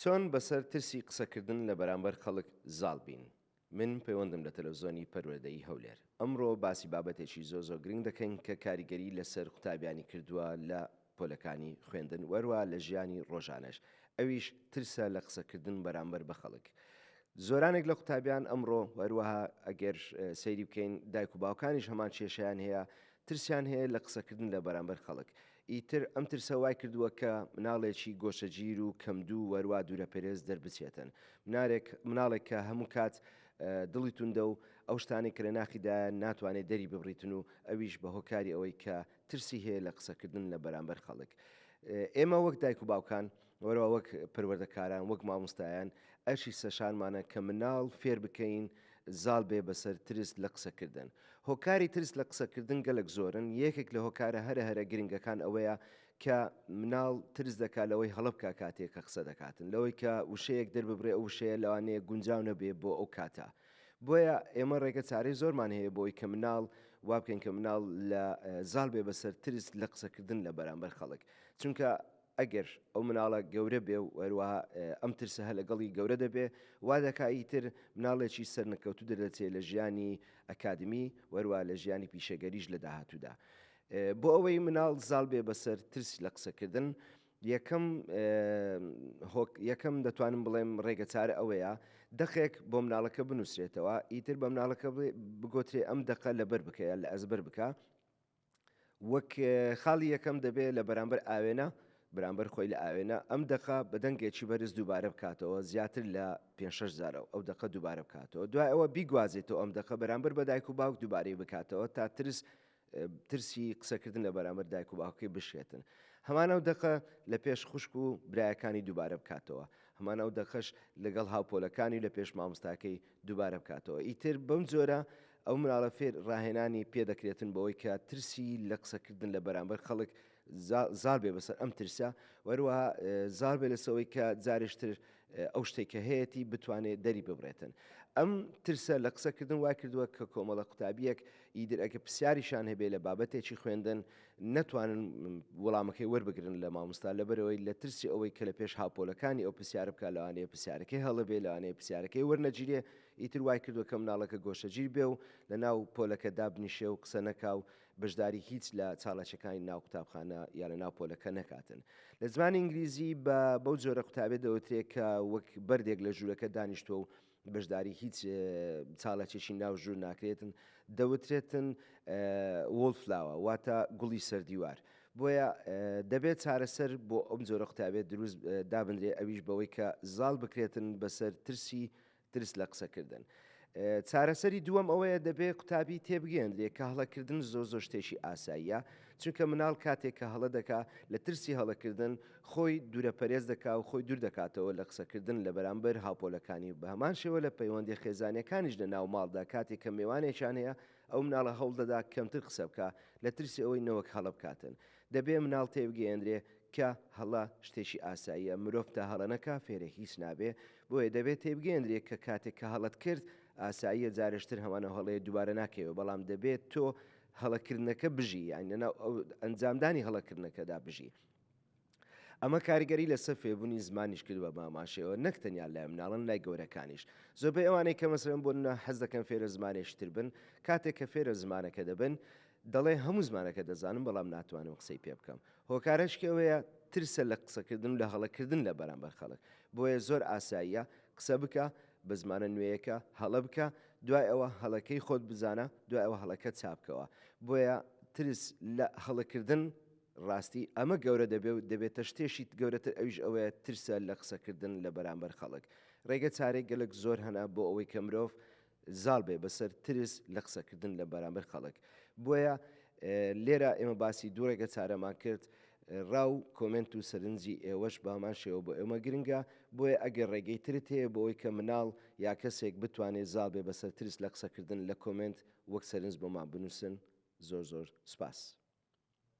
چۆن بەسەر ترسی قسەکردن لە بەرامبەر خەڵک زاڵ بین؟ من پەیوەندم لە تەلەفزۆنی پەروەردەیی هەولێر. ئەمڕۆ باسی بابەتێکی زۆر زۆر گرنگ دەکەین کە کاریگەری لەسەر قوتابیانی کردووە لە پۆلەکانی خوێندن وەروا لە ژیانی ڕۆژانەش ئەویش ترسە لە قسەکردن بەرامبەر بە خەڵک. زۆرانێک لە قوتابیان ئەمڕۆ وەروەها ئەگەر سەیری بکەین دایک و باوکانیش هەمان کێشەیان هەیە ترسیان هەیە لە قسەکردن لە بەرامبەر خەڵک ئیتر ئەم ترسە وای کردووە کە مناڵێکی گۆشەگیر و کەمدوو وەروا دوورەپەرێز دەربچێتن. منارێک مناڵێک کە هەموو کات دڵی توندە و ئەو شتانەی کە لە ناخیدایە ناتوانێت دەری ببڕیتن و ئەویش بە هۆکاری ئەوەی کە ترسی هەیە لە قسەکردن لە بەرامبەر خەڵک. ئێمە وەک دایک و باوکان وەروا وەک پەروەردەکاران وەک مامۆستایان ئەرکی سەرشانمانە کە مناڵ فێر بکەین زاڵ بێ بەسەر ترس لە قسەکردن. هۆکاری ترس لە قسەکردن گەلەک زۆرن، یەکێک لە هۆکارە هەرە هەرە گرنگەکان ئەوەیە کە مناڵ ترس دەکا لەوەی هەڵە بکا کاتێ کە قسە دەکاتن، لەوەی کە وشەیەک دەرببرێ ئەو وشەیە لەوانەیە گونجاو نەبێ بۆ ئەو کاتە. بۆیە ئێمە ڕێگە چارەی زۆرمان هەیە بۆی کە مناڵ وا بکەین کە مناڵ لە زاڵ بێ بەسەر ترس لە قسەکردن لە بەرامبەر خەڵک. چونکە ئەگەر ئەو مناڵە گەورە بێ و هەروەها ئەم ترسە هەر لەگەڵی گەورە دەبێ، وا دەکا ئیتر مناڵێکی سەرنەکەوتوو دەردەچێ لە ژیانی ئەکادمی و هەروەها لە ژیانی پیشەگەریش لە داهاتوودا. بۆ ئەوەی مناڵ زاڵ بێ بەسەر ترس لە قسەکردن، یەکەم هۆک یەکەم دەتوانم بڵێم ڕێگەچارە ئەوەیە دەقێک بۆ مناڵەکە بنووسرێتەوە، ئیتر بە مناڵەکە بگۆترێ ئەم دەقە لەبەر بکە یا لە ئەزبەر بکە، وەک خاڵی یەکەم دەبێ لە بەرامبەر ئاوێنە بەرامبەر خۆی لە ئاوێنە ئەم دەقە بە دەنگێکی بەرز دووبارە بکاتەوە زیاتر لە پێ شەش جارە ئەو دەقە دووبارە بکاتەوە دوای ئەوە بیگوازێتەوە ئەم دەقە بەرامبەر بە دایک و باوک دووبارەی بکاتەوە تا ترس ترسی قسەکردن لە بەرامبەر دایک و باوکەکەی بشێتن هەمان ئەو دەقە لە پێش خوشک و برایەکانی دووبارە بکاتەوە هەمان ئەو دەقەش لەگەڵ هاوپۆلەکانی لە پێش مامۆستاکەی دووبارە بکاتەوە ئیتر بەم جۆرە ئەو مناڵە فێر ڕاهێنانی پێ دەکرێتن بەوەی کە ترسی لە قسەکردن لە بەرامبەر خەڵک زاڵ بێ بەسەر ئەم ترسە وەروەها زاڵ بێ لەسەوەی کە جارێشتر ئەو شتێک کە هەیەی بتوانێت دەری ببرێتن ئەم ترسە لە قسەکردن وای کردووە کە کۆمەڵە قوتابیەک ئیدر ئەگە پرسیاریشان هەبێ لە بابەتێکی خوێندن نەتوانن وەڵامەکەی وەربگرن لە مامۆستا لەبەرئەوەی لە ترسی ئەوەی کە لە پێش هاوپۆلەکانی ئەو پرسیارە بکا لەوانەیە پرسیارەکەی هەڵە بێ لەوانەیە پرسیارەکەی وەرنەگیرێ ئیتر وای کردووە کە مناڵەکە گۆشەگیر بێ و لە ناو پۆلەکە دابنیشێ و قسە نەکا و بەشداری هیچ لە چالاکیەکانی ناو قوتابخانە یا لە ناو پۆلەکە نەکاتن. لە زمانی ئینگلیزی بە بەو جۆرە قوتابێ دەوترێ کە وەک بەردێک لە ژوورەکە دانیشتووە و بەشداری هیچ چالاکیەکی ناو ژوور ناکرێتن دەوترێتن wallflower واتە گوڵی سەردیوار بۆیە دەبێت چارەسەر بۆ ئەم جۆرە قوتابێت دروست دابنرێ ئەویش بەوەی کە زاڵ بکرێتن بەسەر ترسی ترس لە قسەکردن. چارەسەری دووەم ئەوەیە دەبێ قوتابی تێبگەیەندرێ کە هەڵەکردن زۆر زۆر شتێکی ئاساییە، چونکە مناڵ کاتێک کە هەڵە دەکا لە ترسی هەڵەکردن خۆی دوورەپەرێز دەکا و خۆی دوور دەکاتەوە لە قسەکردن لە بەرامبەر هاوپۆلەکانی و بە هەمان شێوە لە پەیوەندیە خێزانیەکانیش لە ناو ماڵدا کاتێک کە مێوانێکیان هەیە ئەو مناڵە هەوڵ دەدا کەمتر قسە بکا لە ترسی ئەوەی نەوەک هەڵە بکاتن دەبێ مناڵ تێبگەیەندرێ کە هەڵە شتێکی ئاساییە مرۆڤ تا هەڵە نەکا فێرە هیچ نابێ بۆیە دەبێ تێبگەیەندرێ کە کاتێک کە هەڵەت کرد ئاساییە جارێشتر هەمان ئەو هەڵەیە دووبارە ناکەیەوە بەڵام دەبێت تۆ هەڵەکردنەکە بژی یان لەناو ئەو ئەنجامدانی هەڵەکردنەکەدا بژی. ئەمە کاریگەری لەسەر فێربوونی زمانیش کردووە بە هەمان شێوە نەک تەنیا لای مناڵن لای گەورەکانیش زۆربەی ئەوانەی کە مەسەلەن بۆ نمونە حەز دەکەن فێرە زمانێکی تر بن کاتێک کە فێرە زمانەکە دەبن دەڵێ هەموو زمانەکە دەزانم بەڵام ناتوانم قسەی پێ بکەم هۆکارەشکی ئەوەیە ترسە لە قسەکردن و لە هەڵەکردن لە بەرامبەر خەڵک بۆیە زۆر ئاساییە قسە بکە بە زمانە نوێیەکە هەڵە بکە دوای ئەوە هەڵەکەی خۆت بزانە دوای ئەوە هەڵەکە چابکەوە بۆیە ترس لە هەڵەکردن ڕاستی ئەمە گەورە دەبێ و دەبێتە شتێشی گەورەتر ئەویش ئەوەیە ترسە لە قسەکردن لە بەرامبەر خەڵک ڕێگە چارەی گەلەک زۆر هەنە بۆ ئەوەی کە مرۆڤ زاڵ بێ بەسەر ترس لە قسەکردن لە بەرامبەر خەڵک بۆیە لێرە ئێمە باسی دوو ڕێگە چارەمان کرد ڕا و کۆمێنت و سەرنجی ئێوەش بامان شێوە بۆ ئێمە گرنگە بۆیە ئەگەر ڕێگەی ترت هەیە بۆ ئەوەی کە مناڵ یا کەسێک بتوانێت زاڵ بێ بەسەر ترس لە قسەکردن لە کۆمێنت وەک سەرنج بۆمان بنووسن زۆر زۆر سوپاس.